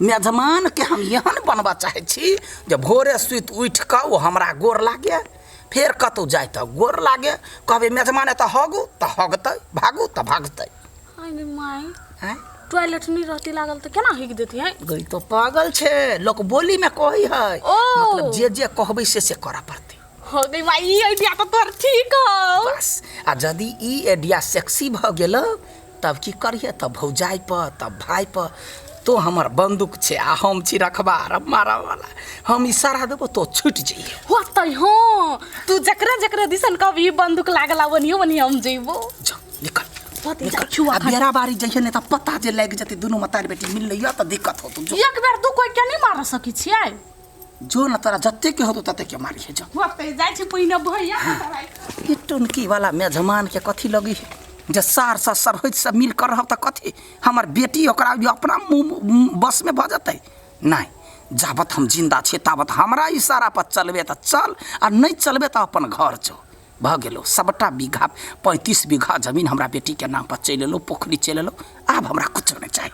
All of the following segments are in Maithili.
मेजमानके हम एहन बनबऽ चाहै छी जे भोरे सुति उठि कऽ ओ हमरा गोर लागे, फेर कतहु जाय तऽ गोर लागे, कहबै मेजमान एतऽ हगू तऽ हगतै, भागू तऽ भागतै। आइ my, आँय? टॉयलेट नहीं रहती लागल तऽ केना हगि देती है? गई तो पागल छै, लोक बोली में कहै है। ओ। मतलब जे जे कहबै से से करऽ पड़तै। हो गई माई, ई आइडिया तऽ तोहर ठीक हौ। बस, आ यदि ई आइडिया सेक्सी भऽ गेल तब की करिहे? तब भौजाइ पर, तब भाइ पर, तो हमर बंदूक छै आ हम छी रखबार मारऽ वाला, हम इशारा देबो तो छूटि जइहे। होतै। हाँ, तू जकरा जकरा दिसन कभी बंदूक लागल ओनियो ओनियो हम जइबो। जो निकल। होतै, निकल। जाइ छियौ। आ अखन। बेरा बारी जइहे नहि तऽ पता जे लागि जेतै दुनू मतारी बेटी मिललै तऽ दिक्कत होतौ। जो। एक बेर दू कोइ के नहीं मार सकै छियै। जो न, तोरा जते के होतौ तते के मारिहे, जो। होतै, जाइ छी पहिने भैया। ई टुनकी वाला मेजमान के कथी लगी है जे सार ससर होइत सब मिल कर रहब तऽ कथी हमर बेटी ओकरा भी अपना मुँह बस में भऽ जेतै? नहि, जाबत हम जिंदा छी ताबत हमरा इशारा पर चलबे तऽ चल आ नहि चलबे तऽ अपन घर जो। भऽ गेलो, सबटा बीघा, 35 बीघा जमीन हमरा बेटीके नाम पर चलि एलो, पोखरि चलि एलो, आब हमरा कुछो नहि चाही।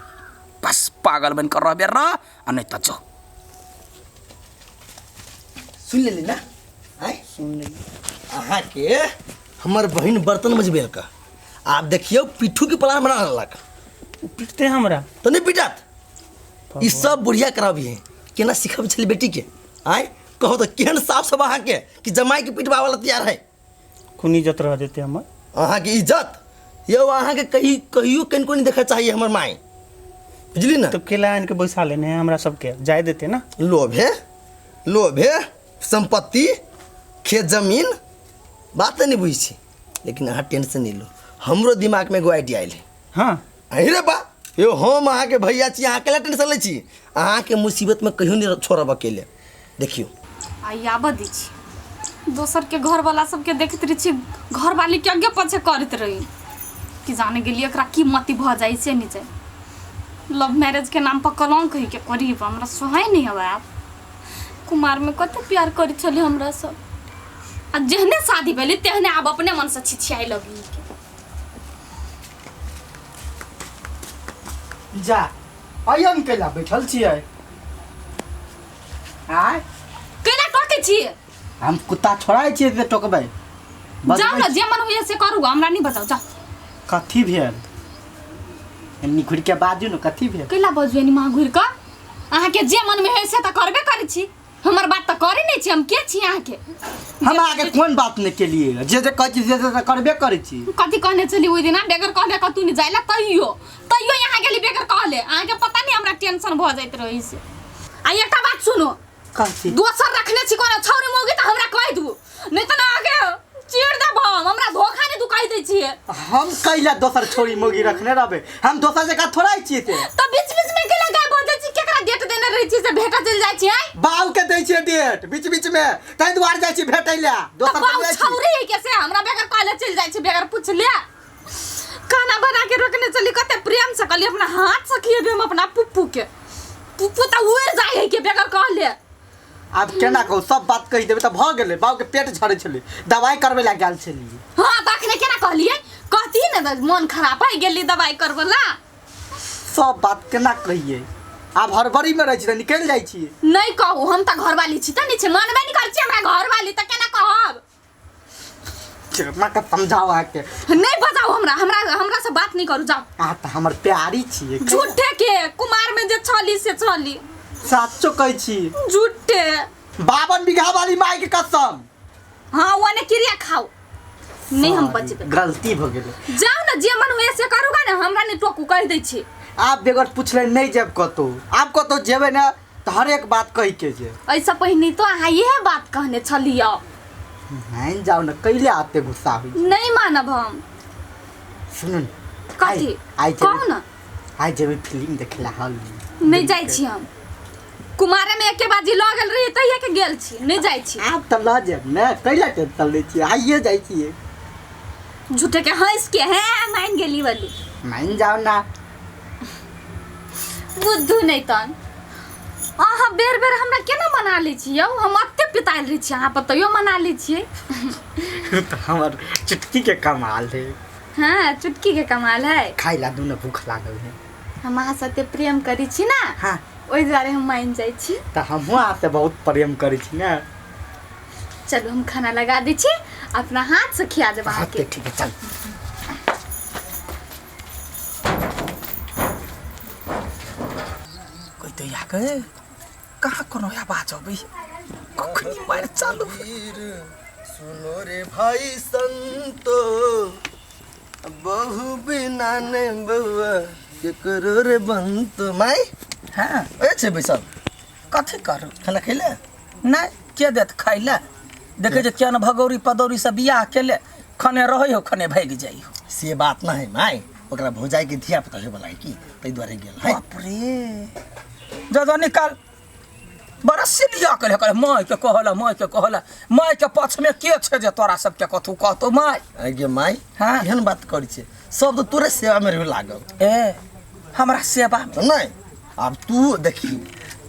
बस पागल बनि कऽ रहबे रह आ नहि तऽ जो। सुन लेली ना? आँय, सुन लेली। अहाँके हमर बहिन बर्तन मजबेलक, आब देखियौ पिट्ठू के प्लान बना लेलक। ओ पिटते हमरा? तऽ नहि पिटत? ई सब बुढ़िया कराबिहे, केना सिखब छली बेटी के? आँय, कहू तऽ केहन साफ सब अहाँके कि जमाई के पिटवावे ला तैयार है। कोन इज्जत रह जेतै हमर? अहाँके इज्जत यौ, अहाँके कही कहियो कनिको नहीं देखा चाहिए हमर माय, बुझली ना? तो केला आनि के बैसा लेने है हमरा सबके, जाय देते ना। लोभे लोभे संपत्ति खेत जमीन बात तऽ नहीं बुझै छी, लेकिन अहाँ टेंशन नहीं लो, हमरो दिमागमे एगो आइडिया आयल है। हाँ। अहीं रे बा यौ, हम अहाँके भैया छी, अहाँ अकेला टेंशन लै छी? अहाँके मुसीबतमे कहियो नहि छोड़ब अकेले, देखियौ। आइ आबऽ दै छी। दोसरके घरवला सबके देखैत रहै छी, घरवालीके आगे पाछे करैत रही, कि जाने गेलियै एकरा की मति भऽ जाइ छै। नहि जाइ, लव मैरिजके नाम पर कलंक है के करीब हमरा सोहाय नहि हवे। आब कुमारमे कते प्यार करै छलै हमरा सब, आ जेहने शादी भेलै तेहने आब अपने मनसँ छिछियाइ लगली। जा, अयन कैला बैठल छियै? आय? कैला टोकै छी? हम कुत्ता छोड़ाइ छियै से टोकबै? जाउ ने, जे मन होइए से करू, हमरा नहि बजाउ, जाउ। कथी भेल? एन्नी घुरि के बाजू ने, कथी भेल? कैला बजू एनी माँ घुरि कऽ? अहाँके जे मनमे होइए से तऽ करबे करै छी, हमर बात तऽ करै नहि छी। हम के छी अहाँके? हम अहाँके कोन बात नहि केलियै? जे जे कहै छी से से करबे करै छी। कथी कहने छली ओहि दिना? बेगर कहले कतू नहि जाइला, तैयो तैयो यहाँ गेली बेगर कहले। अहाँके पता नहि हमरा टेंशन भऽ जाइत रहै से। आ एकटा बात सुनू। कथी? दोसर रखने छी कोनो छौरी मौगी तऽ हमरा कहि दू, नहि तऽ अहाँके चीर देब हम। हमरा धोखा नहि दू, कहि दै छियै। हम कैला दोसर छोरी मौगी रखने रहबै? हम दोसर जगह थोड़ा छियै से। तऽ बीच बीच में केला गायब भऽ जाइ छी? केकरा डेट देने रहै छी से भेटऽ चलि जाइ छी? आँय? बाबू के दै छियै डेट बीच बीच में, ताहि दुआरे जाइ छी भेटै लए। तऽ दोसर बाउ जाइ छी। छौरी है के से हमरा बगैर कहले चलि जाइ छी, बगैर पुछले? खाना बना के रोकने चली कते प्रेम से, कहली अपना हाथ से खिएबे हम अपना पुप्पू के। पुप्पू तऽ उड़ि जाइ है के बगैर कहले। आब केना कहू, सब बात कहि देबै तऽ भऽ गेलै। बाबू के पेट झड़ै छलै, दवाइ करबै लए गेल छलियै। हाँ, तऽ अखने केना कहलियै? कहती ने तऽ मोन खराब भऽ गेली दवाइ करबला। सब बात केना कहियै? आब हड़बड़ी में रहै छी तऽ निकलि जाइ छी। नहि कहू, हम तऽ घरवाली छी तऽ नहि छै, मानबे नहि करै छी हमरा घरवाली, तऽ केना कहब? केना के समझाउ अहाँके? नहि बजाउ हमरा, हमरा हमरा से बात नहि करू, जाउ। अहाँ तऽ हमर प्यारी छियै। झूठे के, कुमार में जे छली से छली। साचो कहै छी। झूठे। 52 बीघा वाली माय के कसम। हाँ, ओने क्रिया खाओ, नहीं हम बचबे। गलती भऽ गेलै। जाउ ने, जे मन हुए से करूगा ने, हमरा नहि टोकू, कहि दै छी। आब बेगर पुछले नहि जायब कतहु। आब कतहु जेबै ने तऽ हरेक बात कहि के जे। एहिसँ पहिने तो अहाँ इएह बात कहने छलियै। मानि जाउ ने, कैले आते गुस्सा होइ? नहीं मानब हम। सुनू ने। कथी? आइ कहू ने। आइ जेबै फिल्म देखे ला हॉल में। नहीं जाइ छी हम। कुमारे में एके बाजी लऽ गेल रही तहिया के गेल छी, नहीं जाइ छी। आब तऽ लऽ जायब ने, कैला टेंशन लै छियै? आइए जाइ छियै। झूठे के हंस के है मान गेली वाली। मानि जाउ ना। बुद्धू नहीं तन, अहाँ बेर बेर हमरा केना मना लै छी यौ? हम एते पितायल रहै छी अहाँ पर, तैयो मना लै छियै। तऽ हमर चुटकी के कमाल है। हाँ, चुटकी के कमाल है। खाइ ला दू ने, भूख लागल है। हम अहाँ से एते प्रेम करै छी ना। हाँ। ओहि दुआरे हम मानि जाइ छी। तऽ हमहूँ अहाँसँ बहुत प्रेम करै छी ने। चलू हम खाना लगा दै छी, अपना हाथसँ खिया देब अहाँके। ठीक है, चल। कोई तो या के कहाँ कोनो आवाज अबै, कखनी मारि चालू। सुनो रे भाई संतो, बहु बिना ने बउआ केकरो रे बनतो। माय। हाँ। ए छै बैसल। कथी करू? खाना खैले? नहि, के देत खाइ लए? देखै छै केहन भगौरी पदौरी से बियाह केले, खने रहै हो खने भागि जाइ हो। से बात ना है माय, ओकरा भौजाई के धिया पुता होय वाला है की, ताहि दुआरे गेल है। बाप रे, जा जा निकाल। बड़ा सिलिया कले कले माय के कहला, माय के कहला, माय के पक्ष में के छै जे तोरा सबके कथू कहतो माय? आगे माय। हाँ। एहन बात करै छै, सब तऽ तोरे सेवा में रहे लागल। ए हमरा सेवा में? तऽ नहि, आब तू देखी,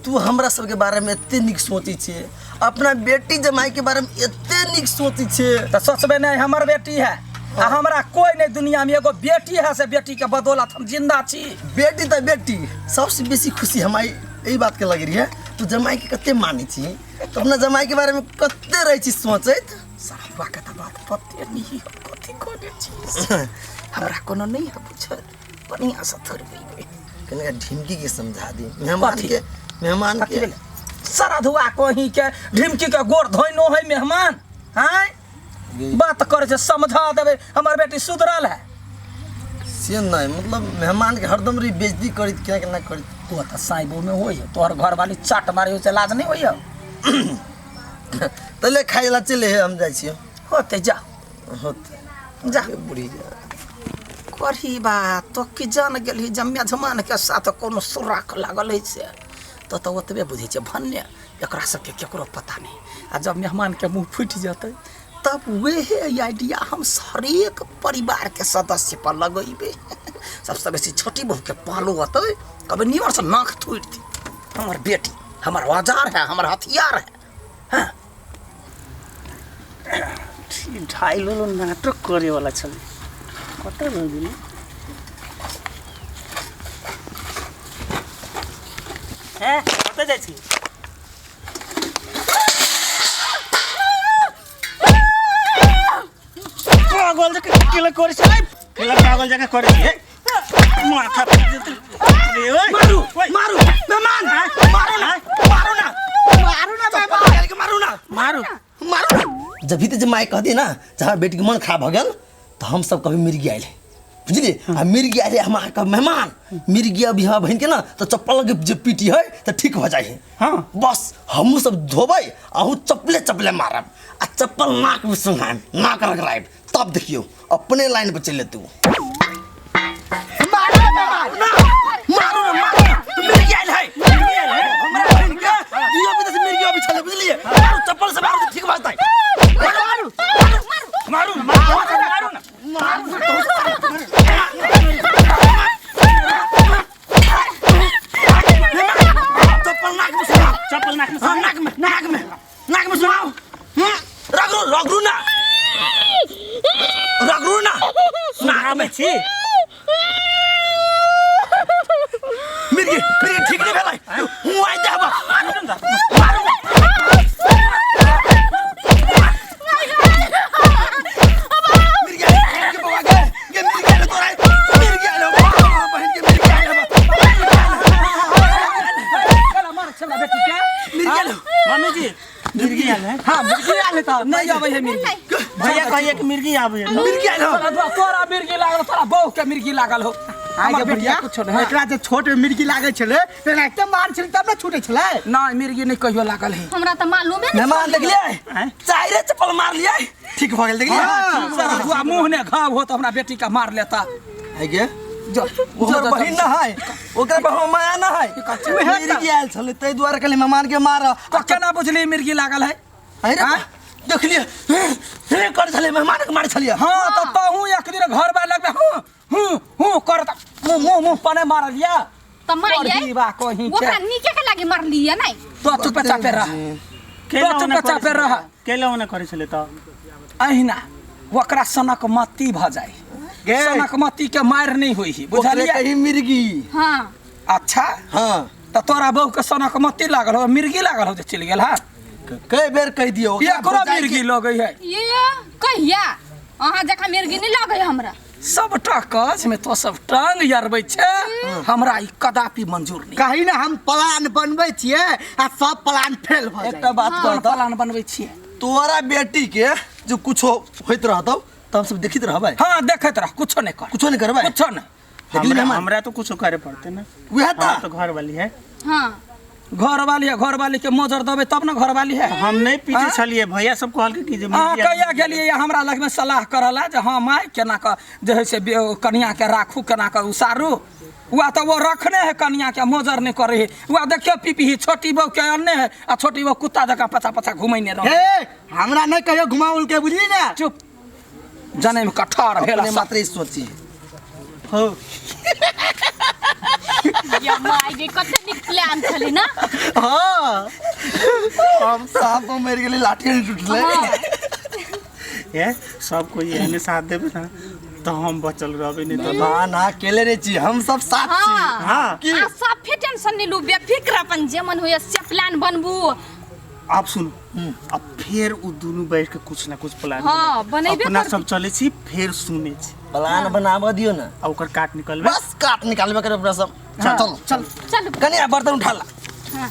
तू हमरा सबके बारे में एते नीक सोचै छै, अपना बेटी जमाई के बारे में एते नीक सोचै छै। तऽ सोचबे नहि, हमर बेटी है आ हमरा कोई नहीं दुनिया में, एगो बेटी है से बेटी के बदौलत हम जिंदा छी। बेटी तऽ बेटी, सबसे बेसी खुशी हमरा एहि बात के लग रही है, तू जमाई के कते मानै छी, तो अपना जमाई के बारे में कते रहै छी सोचैत। साहबा के तऽ बात पते नहीं है, कथी कहने छी हमरा कोनो नहीं है बुझल, बढ़िया से थोड़बे। कनिका ढिमकी के समझा दी मेहमान कथी? के, मेहमान कथी के। भेलै? सरधुआ कहीं के ढिमकी के गोर धोइनो है मेहमान, हैं बात करे छै, समझा देबै हमर बेटी सुधरल है। से नहीं, मतलब मेहमान के हरदम री बेइज्जती करैत, केना केना करैत। तो तऽ साइबो में होइए, तोहर घरवाली चाट मारे हो से लाज नहीं होइए? तले खाइ ला चले हे, हम जाइ छियै। होते जा। होते जा। बुढ़ी जा। करही बा तो की जान गेलही जम्या जमान के साथ कोनो सुराख लागल है से तो तऽ ओतबे बुझै छै भन्ने, एकरा सबके केकरो पता नहीं। आ जब मेहमान के मुँह फूटि जेतै तब वेहे आइडिया हम हरेक परिवार के सदस्य पर लगेबै। सबसँ बेसी छोटी बहू के पालो अतै, कभी नियर से नाक थोड़ि दी। हमर बेटी हमर औजार है, हमर हथियार है। हाँ। ढाई लो नाटक करे वाला छलै, कतऽ रहि गेलै? हैं कतऽ जाइ छी? पागल जकाँ केला करै छै, केला पागल जकाँ करै छै, माथा फाटि जेतै रे। ओइ मारू ओइ, मारू मेहमान, मारू ना, मारू ना, मारू ना मेहमान, मारू ना, मारू मारू ना। जब भी तऽ जे माय कहती ना जहाँ बेटी के मन खराब भऽ गेल तऽ हम सब कभी मिर्गी आयल है, बुझलिए? आ मिर्गी आयल है हम अहाँके मेहमान, मिर्गी अभी हमरा बहिन के ना तऽ चप्पल के जे पीटी है तऽ ठीक भऽ जाइ है। हाँ। बस हमहूँ सब धोबै, अहूँ चप्पले चप्पले मारब आ चप्पल नाक में सुंघायब, नाक रगड़ायब, तब देखियौ अपने लाइन पर चलि जेतै। मारू ना, मारू ना, मिर्गी आयल है हमरा बहिन के, दियो भी तऽ मिर्गी अभी छलै, बुझलिए? मारू चप्पल से मारू तऽ ठीक भऽ जेतै। मारू मारू ना, मारू ना। चप्पल नाक में सुनाओ, चप्पल नाक में। हाँ, नाक में, नाक में, नाक में सुनाओ। रगड़ू, रगड़ू ना, रगड़ू ना नाक में। छी। मिर्गी, मिर्गी ठीक नहीं भेलै, हुँ आइ देब। मारू ना। मिर्गी आयल, के बौआ गे, गे मिर्गी आयल तोरा, मिर्गी आयल हो, बहिन के मिर्गी आयल हो, चला मार छला बेटी के। मिर्गी आयल हो। मम्मी जी मिर्गी आयल है। हाँ मिर्गी आयल है तऽ नहीं आबै है मिर्गी। भैया कहिए कि मिर्गी आबै है। मिर्गी आयल हो। तोरा मिर्गी लागल, तोरा बहू के मिर्गी लागल हो। आइ हमर के बेटिया भैया कुछो नहीं। एकरा जे छोट में मिर्गी लागै छलै तेनाहिते मार छलै तब ने छूटै छलै। नहीं मिर्गी नहीं कहियो लागल है। हमरा तऽ मालूमे नहि। मेहमान देखलिए, चाइरे चप्पल मार लियै, ठीक भऽ गेल, देखलिए? सरधुआ मुँह ने घाव हो तऽ हमरा बेटी के मार लेता। है गे जो ओ हमर बहिन ना है, ओकरा पर हमर माया ना है, मिर्गी आयल छलै ताहि दुआरे कहली मेहमान के मार। तो केना बुझली मिर्गी लागल है? अरे देखलिए हे कर छलै, मेहमान के मारे छलियै। हाँ तो तहू एक दिन घर बार लगबे हूँ हूँ हूँ करता, मुँह मुँह मुँह पने मारल या। तऽ मारियै करही बा कहीं के। ओकरा नीके के लागी मारलियै नहि? तो चुपे चापे रह, केला तो ओना चुपे चापे करै रह। केला ओना करै छलै तऽ अहिना ओकरा सनक मत्ती भऽ जाइ, गे। सनक मत्ती के मारि नहीं होई ही, ओकरे बुझलियै? कही मिर्गी। हाँ। अच्छा। हाँ। तऽ तऽ तोरा बहू के सनक मत्ती लागल हो, मिर्गी लागल हो जे चलि गेल। हाँ, कई बेर कहि दियौ एकरो मिर्गी लगै है। ये कहिया अहाँ जकाँ मिर्गी नहि लगै हमरा। सबटा काज में तो सब टांग यरबै छै, हमरा ई कदापि मंजूर नहीं। कही ना हम प्लान बनबै छियै आ सब प्लान फेल भऽ एकटा बात कोन कहतौ, प्लान बनबै छियै? तोरा बेटी के जो कुछो होइत रहतौ तऽ हमसब देखैत रहबै। हाँ, देखैत रह, कुछो नहीं कर। कुछो नहीं करबै? कुछो नहीं। देखली हमरा मेहमान? हमरा तो कुछो करे पड़ते ना। उएह हमरा तऽ तो घर वाली है। हाँ, घर वाली है, घर वाली के मोजर देबै तब ना घर वाली है। हम नहीं पीछे हाँ? छलिए, भैया सब कहलकै कि जे अहाँ मिर्गी कहिया गेलियै हमरा लगमे सलाह करऽ जे हाँ माय, केना कऽ जे है से कनिया के राखू, केना कऽ उसारू? वह तऽ वो रखने है, कनिया के मोजर नहीं करे है। वह देखियो पीपी छोटी बहू के अनने है आ छोटी बहू कुत्ता जकाँ पछा पछा घुमैने रहे। हे, हमरा नहि कहियो घुमाउल के, बुझली ने? चुप, जनम कठार भेल अपने मात्र ही सोची हो। या माय गे, कते नीक प्लान छलै ना। हाँ, हम साँप मरि गेलै, लाठी नहि टूटलै। ए सब कोई एहने साथ देबे ना तऽ हम बचल रहबै, नहीं तऽ ना ना, अकेले रहै छी, हम सब साथ छी। हाँ। हाँ। की? आ साफे टेंशन नहीं लू, बेफिक्र अपन जे मन होइए से प्लान बनबू। आप सुनू, अब फेर उ दुनू बैठ के कुछ ना कुछ प्लान हाँ, बनेबे अपना करतै। सब चलै छी, फेर सुनै छी। प्लान बनाबऽ दियौ ने। आ ओकर काट निकलबै। बस, काट निकालबे करब अपना सब। चल चल। चलू। कनि आ बर्तन उठा ला। हाँ।